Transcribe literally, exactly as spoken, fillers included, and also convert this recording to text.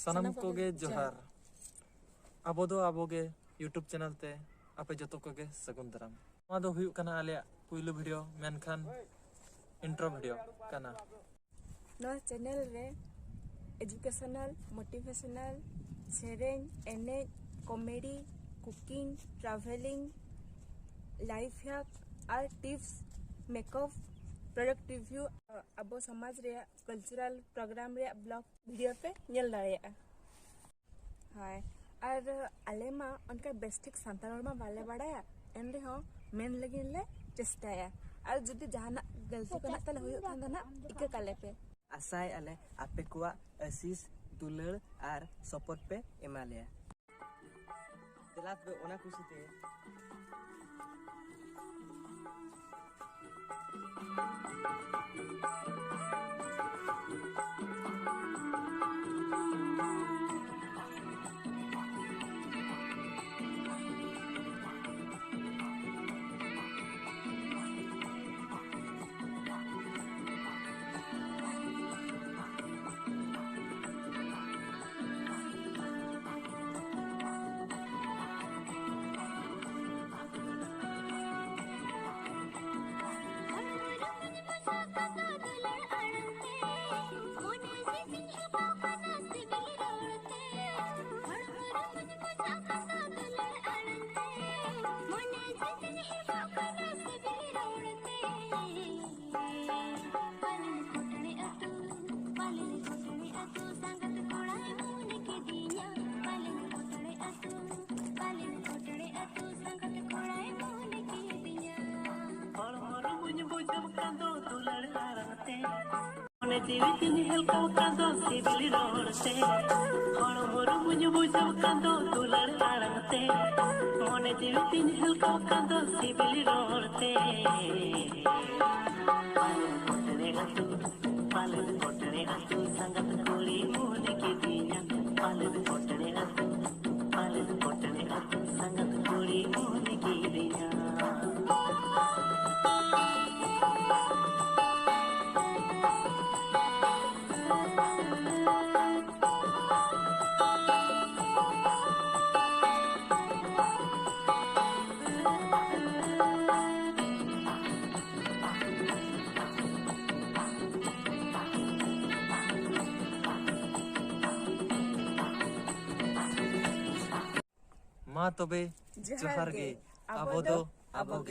ᱥᱟᱱᱟᱢ ᱠᱚᱜᱮ ᱡᱚᱦᱟᱨ᱾ ᱟᱵᱚ ᱫᱚ ᱟᱵᱚ ᱜᱮ YouTube channel ᱛᱮ ᱟᱯᱮ ᱡᱚᱛᱚ ᱠᱚᱜᱮ ᱥᱟᱹᱜᱩᱱ ᱫᱟᱨᱟᱢ᱾ ᱱᱚᱣᱟ ᱫᱚ ᱦᱩᱭᱩᱜ ᱠᱟᱱᱟ ᱟᱞᱮᱭᱟᱜ ᱯᱩᱭᱞᱩ video, ᱢᱮᱱᱠᱷᱟᱱ intro video ᱠᱟᱱᱟ᱾ ᱱᱚᱣᱟ channel ᱨᱮ educational, motivational, ᱥᱮᱨᱮᱧ, ᱮᱱᱮᱡ, comedy, cooking, travelling, life hack ᱟᱨ tips, makeup, product review, ᱟᱵᱚ ᱥᱚᱢᱟᱡᱽ ᱨᱮᱭᱟᱜ cultural program ᱨᱮᱭᱟᱜ vlog video ᱯᱮ ᱧᱮᱞ ᱫᱟᱲᱮᱭᱟᱜᱼᱟ᱾ ᱦᱳᱭ, ᱟᱨ ᱟᱞᱮ ᱢᱟ ᱚᱱᱠᱟ ᱵᱮᱥ ᱴᱷᱤᱠ ᱥᱟᱱᱛᱟᱲ ᱨᱚᱲ ᱢᱟ ᱵᱟᱞᱮ ᱵᱟᱲᱟᱭᱟ, ᱮᱱ ᱨᱮᱦᱚᱸ ᱢᱮᱱ ᱞᱟᱹᱜᱤᱫ ᱞᱮ ᱪᱮᱥᱴᱟᱭᱟ᱾ ᱟᱨ ᱡᱩᱫᱤ ᱡᱟᱦᱟᱱᱟᱜ ᱜᱟᱹᱞᱛᱤ ᱠᱚ ᱱᱟᱜ ᱛᱟᱞᱮ ᱦᱩᱭᱩᱜ ᱠᱷᱟᱱ ᱫᱚ ᱱᱟᱜ ᱤᱠᱟᱹ ᱠᱟᱞᱮ ᱯᱮ᱾ ᱟᱥᱟᱭᱮᱫᱼᱟ ᱞᱮ ᱟᱯᱮ ᱠᱚᱣᱟᱜ ᱟᱹᱥᱤᱥ, ᱫᱩᱞᱟᱹᱲ ᱟᱨ support ᱯᱮ ᱮᱢᱟ ᱞᱮᱭᱟ᱾ ᱫᱮᱞᱟ ᱛᱚᱵᱮ ᱚᱱᱟ ᱠᱩᱥᱤ ᱛᱮ᱾ ᱦᱚᱲᱢᱚ ᱨᱩᱢᱩᱧ ᱵᱩᱡᱷᱟᱹᱣ ᱠᱟᱱ ᱫᱚ ᱫᱩᱞᱟᱹᱲ ᱟᱲᱟᱝ ᱛᱮ᱾ ᱢᱚᱱᱮ ᱡᱤᱣᱤ ᱛᱤᱧ ᱦᱮᱞᱠᱟᱣ ᱠᱟᱱ ᱫᱚ ᱥᱤᱵᱤᱞ ᱨᱚᱲ ᱛᱮ᱾ ᱦᱚᱲᱢᱚ ᱨᱩᱢᱩᱧ ᱵᱩᱡᱷᱟᱹᱣ ᱠᱟᱱ ᱫᱚ ᱫᱩᱞᱟᱹᱲ ᱟᱲᱟᱝ ᱛᱮ᱾ ᱢᱚᱱᱮ ᱡᱤᱣᱤ ᱛᱤᱧ ᱦᱮᱞᱠᱟᱣ ᱠᱟᱱ ᱫᱚ ᱥᱤᱵᱤᱞ ᱨᱚᱲ ᱛᱮ᱾ ᱯᱟᱞᱮᱱ ᱠᱚᱴᱲᱮ ᱟᱹᱛᱩ, ᱯᱟᱞᱮᱱ ᱠᱚᱴᱲᱮ ᱟᱹᱛᱩ ᱥᱟᱸᱜᱟᱛ ᱠᱩᱲᱤ ᱢᱚᱱᱮ ᱠᱤᱫᱤᱧᱟ᱾ ᱯᱟᱞᱮᱱ ᱠᱚᱴᱲᱮ ᱟᱹᱛᱩ, ᱯᱟᱞᱮᱱ ᱠᱚᱴᱲᱮ ᱟᱹᱛᱩ ᱥᱟᱸᱜᱟᱛ ᱠᱩᱲᱤ ᱢᱚᱱᱮ ᱠᱤᱫᱤᱧᱟ᱾ ᱛᱚᱵᱮ ᱡᱚᱦᱟᱨ ᱡᱚᱦᱟᱨ ᱜᱮ᱾ ᱜᱮ᱾ ᱟᱵᱚ ᱟᱵᱚ ᱫᱚ ᱫᱚ ᱟᱵᱚ ᱟᱵᱚ ᱜᱮ᱾ ᱜᱮ᱾